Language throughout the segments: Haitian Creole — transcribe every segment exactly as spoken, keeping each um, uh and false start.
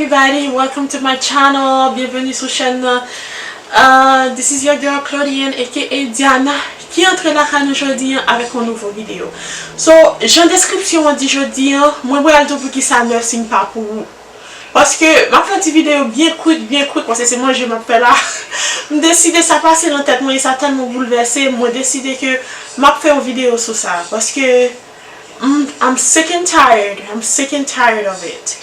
Everybody, welcome to my channel. Byenveni sou chèn nan. Uh, this is your girl Claudienne, aka Diana, ki antre lakay nou jodi an avèk yon nouvo videyo. So, jan deskripsyon an di jodi an, mwen pral di w poukisa nursing pa pou ou. Paske m ap fè ti videyo byen kwik, byen kwik, paske se manje m ap fè la. M deside sa pase nan tèt mwen e sa tèlman boulvèse m, mwen deside ke m ap fè yon videyo sou sa. Paske I'm, I'm sick and tired. I'm sick and tired of it.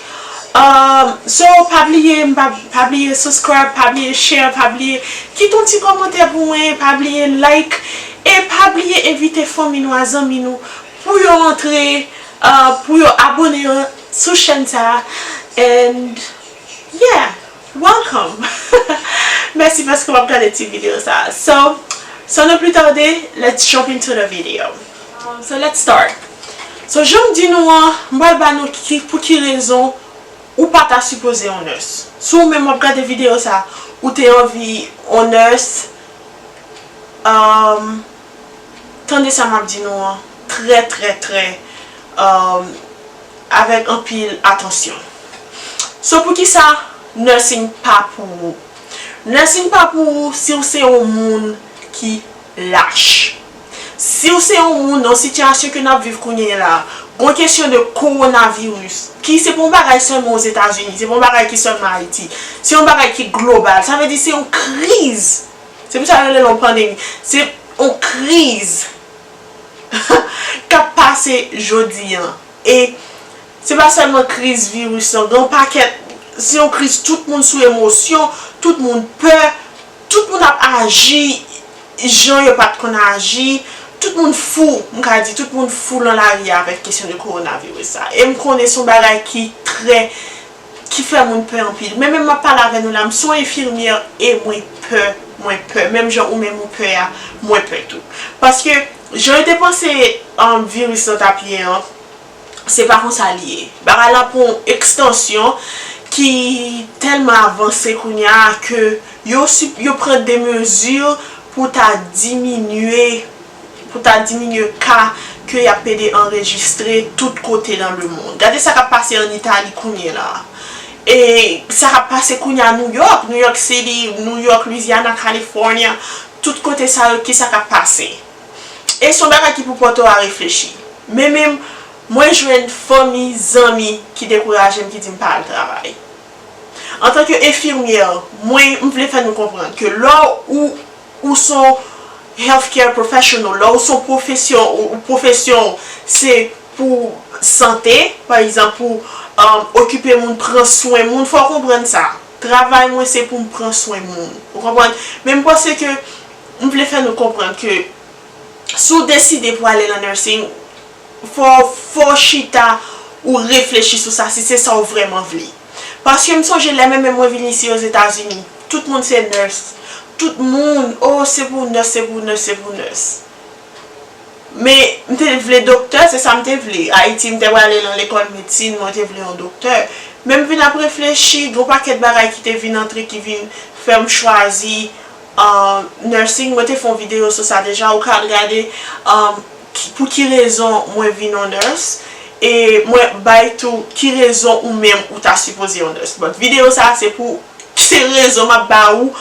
Um, so, pa bliye, pa, pa bliye subscribe, pa bliye share, pa bliye kite yon ti kòmantè pou mwen, pa bliye like, e pa bliye envite fanmi nou a zanmi nou pou yo antre, uh, pou yo abone sou chèn sa. And yeah, welcome. Mèsi paske w ap gade ti videyo sa. So, sans ne plus tarder, let's jump into the video. Um, so let's start. So, jan m di nou an, m pral ba nou ki, pou ki rezon ou pa ta sipoze yon nurse. Si w menm w ap gade videyo sa, ou te anvi yon nurse, um, tande sa m ap di nou an, trè, trè, trè, um, avèk anpil atansyon. So, poukisa nursing pa pou ou? Nursing pa pou ou si w se yon moun ki lach. Si w se yon moun nan sitiyasyon ke n ap viv kounye a la, gon kesyon de kowonaviris, ki se pa yon bagay sèlman Ozetazini, se pa yon bagay ki sèlman Ayiti, se yon bagay ki global. Sa vle di se yon kriz. Se pou sa yo rele l yon pandemi. Se yon kriz k ap pase jodi an. E se pa sèlman kriz viris lan, gen yon pakèt, se yon kriz tout moun sou emosyon, tout moun pè, tout moun ap aji jan yo pa t konn aji, tout moun fou, m ka di tout moun fou lan lari a avèk kesyon de kowonaviris sa. E m konnen se yon bagay ki trè, ki fè moun pè anpil. Men menm m ap pale avè nou la, m se yon enfimyè e mwen pè, mwen pè. Menm jan ou menm ou pè a, mwen pè tou. Paske jan yo te panse, um, viris lan t ap ye an, se pa konsa li ye. Bagay la pran yon ekstansyon ki tèlman avanse kounye a ke yo, yo pran de mezi pou ta diminye, pou ta diminye ka ke y ap pede anrejistre tout kote nan lemonn. Gade sa k ap pase ann Itali kounye la. E sa k ap pase kounye a New York, New York City, New York, Louisiana, California, tout kote sa yo, ki sa k ap pase. E se yon bagay ki pou pote w a reflechi. Men menm, mwen jwenn fanmi, zanmi ki dekouraje m, ki di m pa al travay. Antanke enfimyè, mwen, m vle fè nou konprann ke lè ou, ou se yon healthcare professional, lè ou se yon pwofesyon, ou, ou pwofesyon se pou sante, pa egzanp, pou, um, okipe moun, pran swen moun, fò w konprann sa. Travay mwen se pou m pran swen moun. Ou konprann? Men m panse ke m vle fè nou konprann ke si w deside pou ale nan nursing, fò, fò w chita, ou reflechi sou sa, si se sa w vrèman vle. Paske m sonje lè menm mwen vin isi Ozetazini, tout moun se nurse. Tout moun, oh, se pou nurse, se pou nurse, se pou nurse. Men, m te vle doktè, se sa m te vle. Ayiti, m te prale nan lekòl medsin, mwen te vle yon doktè. Men m vin ap reflechi, gen yon pakèt bagay ki te vin antre, ki vin fè m chwazi, um, nursing. Mwen te fè yon videyo sou sa deja, ou ka al gade, um, ki, pou ki rezon mwen vin yon nurse. E mwen bay tou ki rezon ou menm ou ta sipoze yon nurse. But videyo sa, se pou, se rezon m ap ba ou,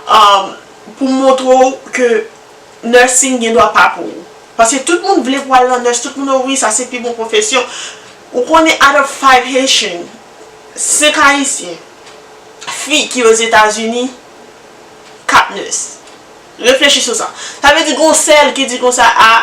um, pou montre w ke nursing gen dwa pa pou ou. Paske tout moun vle pou al nan nurse, tout moun, oh wi, sa se pi bon pwofesyon. Ou konnen, out of five Haitian, senk Ayisyen, fi ki Ozetazini, kat nurse. Reflechi sou sa. Sa vle di gon sèl ki di konsa, a,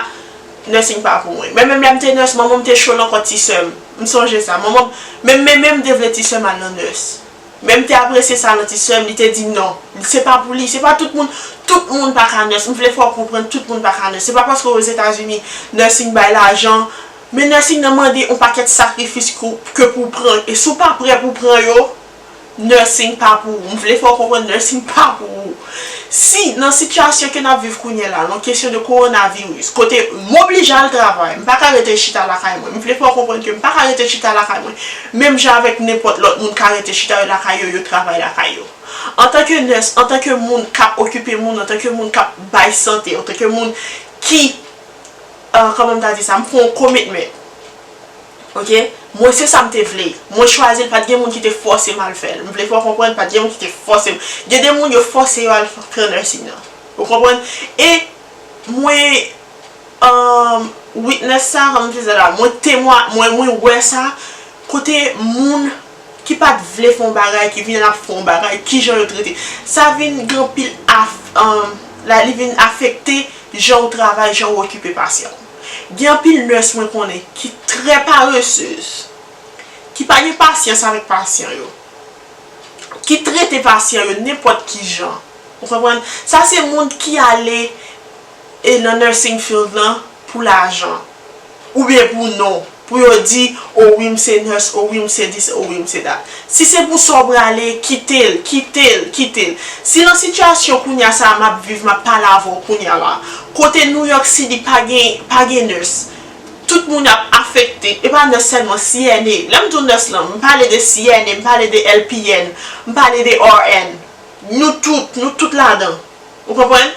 nursing pa pou mwen. Men menm lè m te nurse, manman m te cho l ankò ti sè m. M sonje sa. Manman m, men, men, men m te vle ti sè m al nan nurse. Men m te apresye sa nan ti sè m, li te di non. Se pa pou li, se pa tout moun, tout moun pa ka nurse. M vle fè w konprann, tout moun pa ka nurse. Se pa paske w Ozetazini, nursing bay lajan, men nursing nan mande yon pakèt sakrifis ke, ke pou w pran. E si w pa prè pou w pran yo, nursing pa pou ou. M vle fè w konprann, nursing pa pou ou. Si nan sitiyasyon ke n ap viv kounye a la, nan kesyon de kowonaviris, kote m oblije al travay, m pa ka rete chita lakay mwen. M vle fè w konprann ke m pa ka rete chita lakay mwen, menm jan avèk nenpòt lòt moun ka rete chita yo lakay yo, yo travay lakay yo. Antanke nurse, antanke moun k ap okipe moun, antanke moun k ap bay sante, antanke moun ki, euh, kòman m ta di sa, m fè yon commitment. Ok? Mwen se sa m te vle. Mwen chwazi l, pa t gen moun ki te fòse m al fè l. M vle fè w konprann, pa t gen moun ki te fòse m. Gen de moun yo fòse yo al fè nursing nan. Ou konprann? E mwen um, witness sa, kòm m te di la, mwen temwa, mwen, mwen wè sa, kote moun ki pa t vle fè yon bagay, ki vin ap fè yon bagay, kijan yo trete. Sa vin gen anpil af, um, la, li vin afekte jan ou travay, jan ou okipe pasyan w. Gen anpil nurse mwen konnen ki trè paresez, ki pa gen pasyans avèk pasyan yo, ki trete pasyan yo nenpòt ki jan. Ou konprann? Sa se moun ki ale e nan nursing field lan pou lajan. Oubyen pou non. Pou yo di, o wi, m se nurse, o wi, m se this, o wi, m se that. Si se pou sa w prale, kite l, kite l, kite l. Si nan sitiyasyon kounye a sa a m ap viv, m ap pale avè w kounye a la, kote New York City pa gen, pa gen nurse, tout moun ap afekte. E pa nurse sèlman, C N A. Lè m di w nurse lan, m pale de C N A, m pale de L P N, m pale de R N. Nou tout, nou tout ladan. Ou konprann?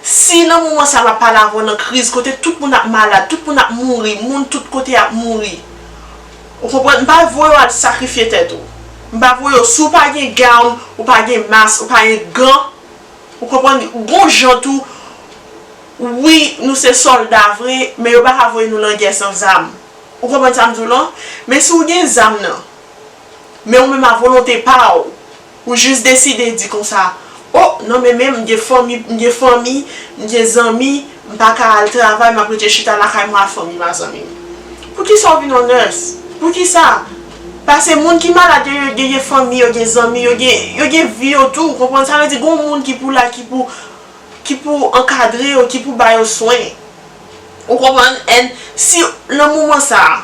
Si nan moman sa m ap pale avè w nan kriz, kote tout moun ap malad, tout moun ap mouri, moun tout kote ap mouri. Ou konprann? M pa voye w al sakrifye tèt ou. M pa voye w, si w pa gen gown, ou pa gen mas, ou pa gen gan, ou konprann? Gon jan tou, wi, nou se sòlda vre, men yo pa ka voye nou nan gè san zam. Ou konprann sa m di w lan? Men si w gen zam nan, men ou menm a volonte pa w, ou jis deside di konsa, o, non, men, men m gen fanmi, m gen fanmi, m gen zanmi, m pa ka al travay, m ap rete chita lakay mwen ak fanmi m ak zanmi m. Poukisa w vin yon nurse? Poukisa? Paske moun ki malad yo, yo gen fanmi, yo gen zanmi, yo gen, yo gen vi yo tou, ou konprann? Sa vle di, gon moun ki pou la, ki pou, ki pou ankadre yo, ki pou ba yo swen. Ou konprann? And si nan moman sa a,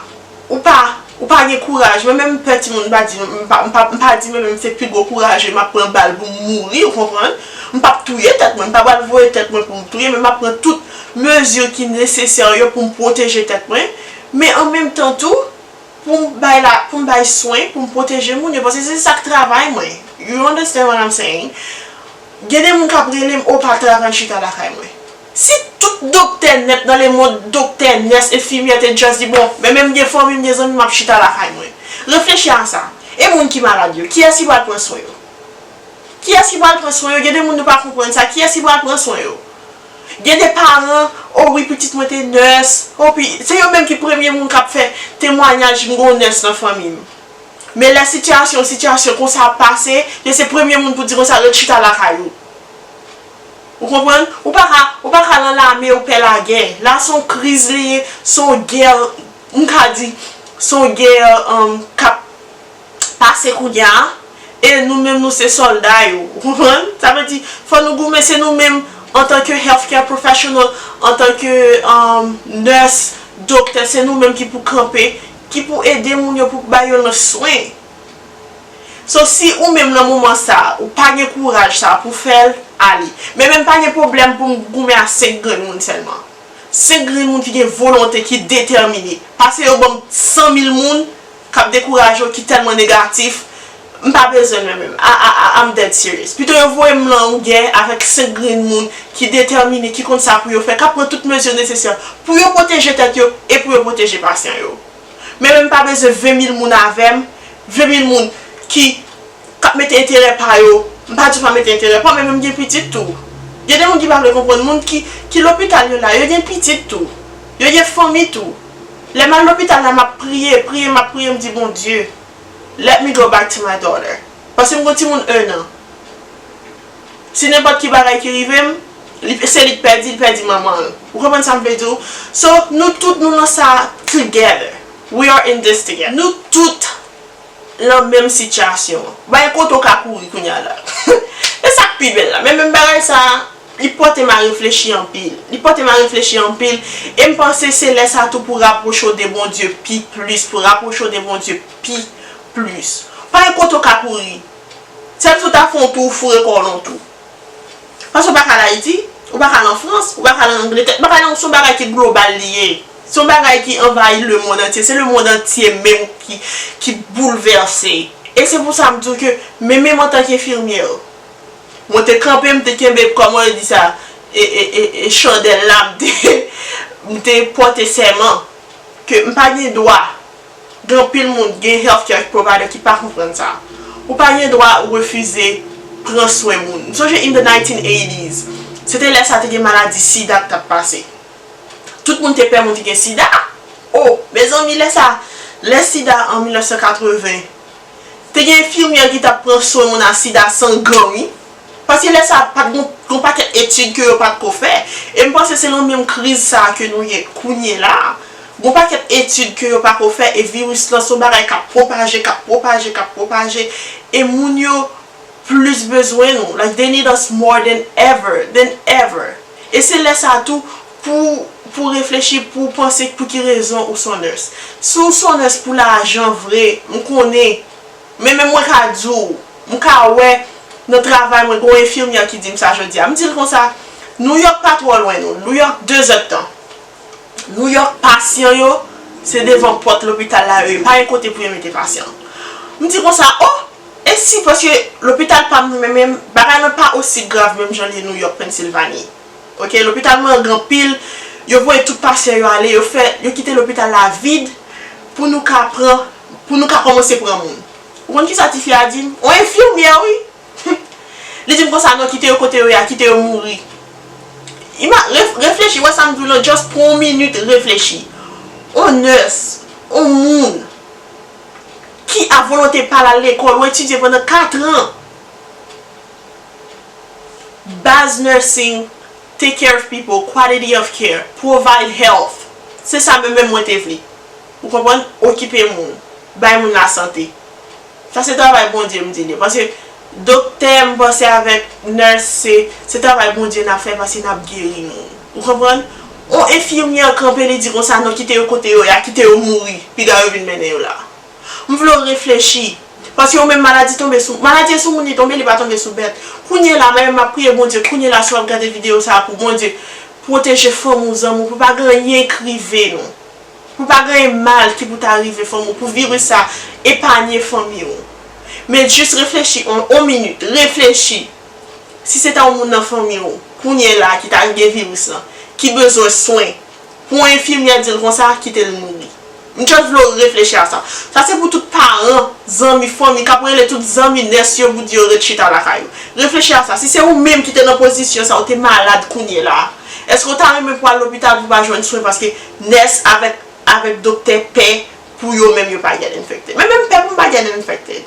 ou pa, ou pa gen kouraj, mwen menm m pè timoun, m pa di, m pa, m pa, m pa di mwen menm se pi gwo kouraje, m ap pran bal pou m mouri, ou konprann? M p ap touye tèt mwen, m pa pral voye tèt mwen pou m touye, men m ap pran tout mezi ki nesesè yo pou m pwoteje tèt mwen. Men an menm tan tou, pou m bay la, pou m bay swen, pou m pwoteje moun yo, paske se sa k travay mwen. You understand what I'm saying? Gen de moun k ap rele m, o, pa t al chita lakay mwen. Si tout doktè nèt nan lemond, doktè, nès, enfimyè te just di, bon, men menm m gen fanmi, m gen zanmi, m ap chita lakay mwen. Reflechi a sa. E moun ki malad yo, kiyès ki pral pran swen yo? Kiyès ki pral pran swen yo? Gen de moun nou pa konprann sa. Kiyès ki pral pran swen yo? Gen de paran, o wi, pitit mwen te nès. O, pi, se yo menm ki premye moun k ap fè temwayaj, m gen yon nès nan fanmi m. Men lè sitiyasyon, sitiyasyon konsa ap pase, yo se premye moun pou di konsa, ret chita lakay ou. Ou konprann? Ou pa ka, ou pa ka nan lame, ou pè lagè. La se yon kriz li ye, se yon gè, m ka di, se yon gè, um, k ap pase kounye a, e nou menm nou se sòlda yo. Ou konprann? Sa vle di, fò nou goumen, se nou menm antanke healthcare professional, antanke, um, nurse, doktè, se nou menm ki pou kanpe, ki pou ede moun yo, pou ba yo nan swen. So, si ou menm nan moman sa, ou pa gen kouraj sa pou fè l, ale. Men menm pa gen pwoblèm pou m goumen a senk grenn moun sèlman. Senk grenn moun ki gen volonte, ki detèmine. Pase yo ban m san mil moun k ap dekouraje w, ki tèlman negatif, m pa bezwen l mwen menm. I, I, I, I'm dead serious. Pito yo voye m nan yon gè avèk senk grenn moun ki detèmine, ki konn sa pou yo fè, k ap pran tout mezi nesesè pou yo pwoteje tèt yo e pou yo pwoteje pasyan yo. Men menm pa bezwen ven mil moun avè m, ven mil moun ki, k ap mete enterè pa yo. M pa di w pa mete enterè pa w, men menm gen pitit tou. Gen de moun ki pa vle konprann, moun ki, ki lopital yo la, yo gen pitit tou. Yo gen fanmi tou. Lè m al lopital la, m ap priye, priye, m ap priye, m di, Bondye, let me go back to my daughter. Paske m gen timoun en an. Si nenpòt ki bagay ki rive m, li, se li k pèdi, li pèdi manman l. Ou konprann sa m vle di w? So, nou tout, nou nan sa together. We are in this together. Nou tout nan menm sitiyasyon an. Pa gen kote w ka kouri kounye a la. E sa k pi bèl la. Men menm bagay sa a, li pote m a reflechi anpil. Li pote m a reflechi anpil. E m panse se lè sa tou pou rapwoche w de Bondye pi plis, pou rapwoche w de Bondye pi plis. Pa gen kote w ka kouri. Sèl si w ta fè yon tou, ou foure kò w nan tou. Paske w pa ka al Ayiti, ou pa ka al an Frans, ou pa ka al an Angletè, ou pa ka al, se yon bagay ki global li ye. Se yon bagay ki anvayi lemonn antye. Se lemonn antye menm ki, ki boulvèse. E se pou sa m di w ke, men menm antanke enfimyè, mwen te kanpe, m te kenbe, kòman yo di sa, e, e, e, e chandèl la, m te, m te pote sèman ke m pa gen dwa Gen anpil moun, gen healthcare provider ki pa konprann sa. Ou pa gen dwa ou refize pran swen moun. M sonje in the nineteen eighties, se te lè sa te gen maladi sida k t ap pase. Tout moun te pè moun ki gen sida. Oh, mezanmi, lè sa, lè sida an mil nèf san katreven, te gen enfimyè ki t ap pran swen moun a sida san gan, wi. Paske lè sa, pa t gon, gon pakèt etid ke yo pa t ko fè. E m panse se nan menm kriz sa a ke nou ye kounye la. Gon pakèt etid ke yo pa ko fè, e viris lan se yon bagay k ap pwopaje, k ap pwopaje, k ap pwopaje. E moun yo plis bezwen nou. Like, they need us more than ever, than ever. E se lè sa tou pou, pou reflechi, pou panse pou ki rezon ou se yon nurse. Si w se yon nurse pou lajan vre, m konnen. Men menm mwen ka di w, m ka wè nan travay mwen, gen yon enfimyè ki di m sa jodi a. M di l konsa, New York pa twò lwen nou. New York de zèdtan. New York, pasyan yo, se devan pòt lopital la yo ye. Pa gen kote pou yo mete pasyan. M di konsa, oh, e si, paske lopital pa m nan, men, men bagay lan pa osi grav menm jan l ye New York, Pennsylvanie. Ok, lopital mwen an gen anpil, yo voye tout pasyan yo ale, yo fè, yo kite lopital la vid pou nou ka pran, pou nou ka kòmanse pran moun. Ou konn kisa tifi a di m? Yon enfimyè, wi. Li di m konsa, non, kite yo kote yo ye a, kite yo mouri. Ima, ref-, reflechi, wè sa m di w lan, just pou yon minit, reflechi. Yon nurse, yon moun ki a volonte pa l al lekòl, ou etidye pandan kat an. Baz nursing, take care of people, quality of care, provide health. Se sa menm menm mwen te vle. Ou konprann? Okipe moun. Bay moun lasante. Sa se travay Bondye m di li. Paske doktè, m panse avèk nurse, se, se travay Bondye n ap fè paske n ap geri moun. Ou konprann? On enfimyè kanpe, li di konsa, non, kite yo kote yo ye a, kite yo mouri. Piga yo vin mennen yo la. M vle w reflechi. Paske ou menm maladi tonbe sou, maladi e sou moun li tonbe, li pa tonbe sou bèt. Kounye la, menm m ap priye Bondye, kounye la, si w ap gade videyo sa a, pou Bondye pwoteje fanmi w, zanmi w, pou pa gen anyen k rive nou. Pou pa gen mal ki pou ta rive fanmi w, pou viris sa epanye fanmi w. Men jis reflechi, on, on minit, reflechi. Si se ta yon moun nan fanmi w, kounye la, ki ta gen viris lan, ki bezwen swen, pou yon enfimyè di l konsa, kite l mouri. M just vle w reflechi a sa. Sa se pou tout paran, zanmi, fanmi, k ap rele tout zanmi nès yo pou di yo ret chita lakay yo. Reflechi a sa. Si se ou menm ki te nan pozisyon sa, ou te malad kounye la, èske w ta renmen pou al lopital pou w pa jwenn swen paske nès avèk, avèk doktè pè pou yo menm yo pa get infected? Men menm pè pou m pa get infected.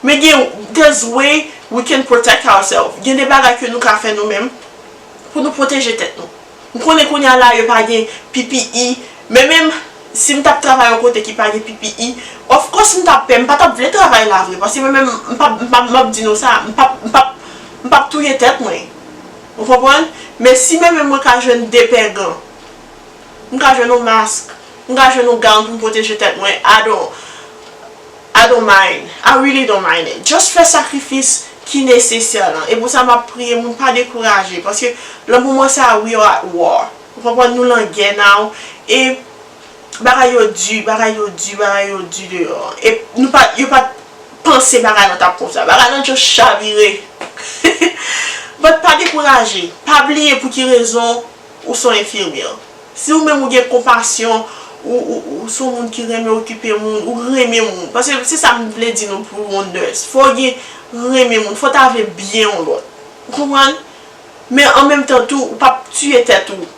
Men gen, there's way we can protect ourselves. Gen de bagay ke nou ka fè nou menm pou nou pwoteje tèt nou. M konnen kounye a la yo pa gen P P E, men menm si m t ap travay yon kote ki pa gen P P E, of course m t ap pè, m pa t ap vle travay la vre, paske mwen menm m p ap, m p ap, m ap di nou sa, m p ap, m p ap, m p ap touye tèt mwen. Ou konprann? Men si menm mwen ka jwenn de pè gan, m ka jwenn yon mask, m ka jwenn yon gown pou m pwoteje tèt mwen, I don't, I don't mind. I really don't mind it. Just fè sakrifis ki nesesè lan. E pou sa m ap priye moun pa dekouraje. Paske lan moman sa, we are at war. Ou konprann, nou lan gè now. E bagay yo di, bagay yo di, bagay yo di deyò. E nou pa, yo pa t panse bagay lan t ap konsa. Bagay lan just chavire. But pa dekouraje. Pa bliye pou ki rezon ou se yon enfimyè. Si ou menm ou gen konpasyon, ou, ou, ou se yon moun ki renmen okipe moun, ou renmen moun. Paske se sa m vle di nou pou yon nurse. Fò w gen renmen moun, fò w ta vle byen yon lòt. Ou konprann? Men an menm tan tou, ou p ap tiye tèt ou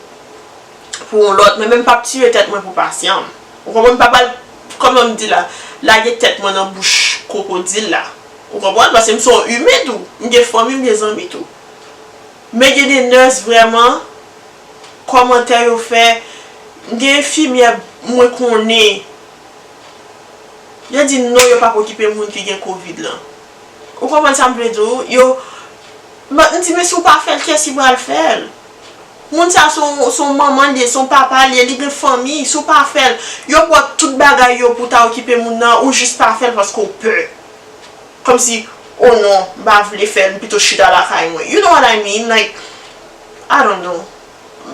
pou yon lòt, men menm p ap tiye tèt mwen pou pasyan m. Ou konprann? M pa pral, kòman m di la, lage tèt mwen nan bouch kwokodil la. Ou konprann? Paske m se yon imen tou. M gen fanmi, m gen zanmi tou. Men gen de nurse vrèman, kòmantè yo fè, gen enfimyè mwen konnen, yo di non, yo p ap okipe moun ki gen kovid lan. Ou konprann sa m vle di w? Yo, m, m di, men si w pa fè l, kiyès ki pral fè l? Moun sa se yon, se yon manman l ye, se yon papa l ye, li gen fanmi, si w pa fè l, yo pran tout bagay yo pou ta okipe moun nan, ou jis pa fè l paske w pè. Kòmsi, oh non, m pa vle fè l, m pito chita lakay mwen. You know what I mean? Like, I don't know.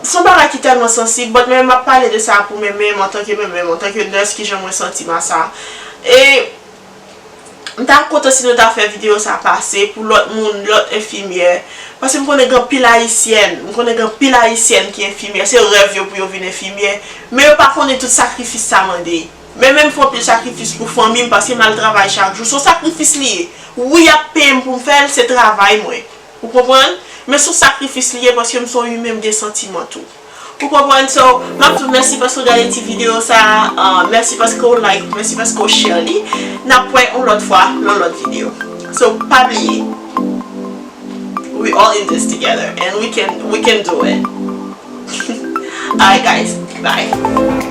Se yon bagay ki tèlman sansib, but mwen menm m ap pale de sa pou mwen menm, antanke mwen menm, antanke nurse, kijan mwen santi m a sa. E m ta kontan si nou ta fè videyo sa pase pou lòt moun, lòt enfimyè. Paske m konnen gen anpil ayisyèn, m konnen gen anpil ayisyèn ki enfimyè, se rèv yo pou yo vin enfimyè, men yo pa konnen tout sakrifis sa mande. Men menm fè anpil sakrifis pou fanmi m paske m al travay chak jou. Se yon sakrifis li ye. Wi, y ap peye m pou m fè l, se travay mwen. Ou konprann? Men se yon sakrifis li ye paske m se yon imen, m gen santiman tou. Ou konprann? So, m ap di w mèsi paske w gade ti videyo sa a. Uh, mèsi paske w like, mèsi paske w share li. N ap wè yon lòt fwa nan lòt videyo. So, pa bliye. We all in this together and we can we can do it. Alright guys, bye.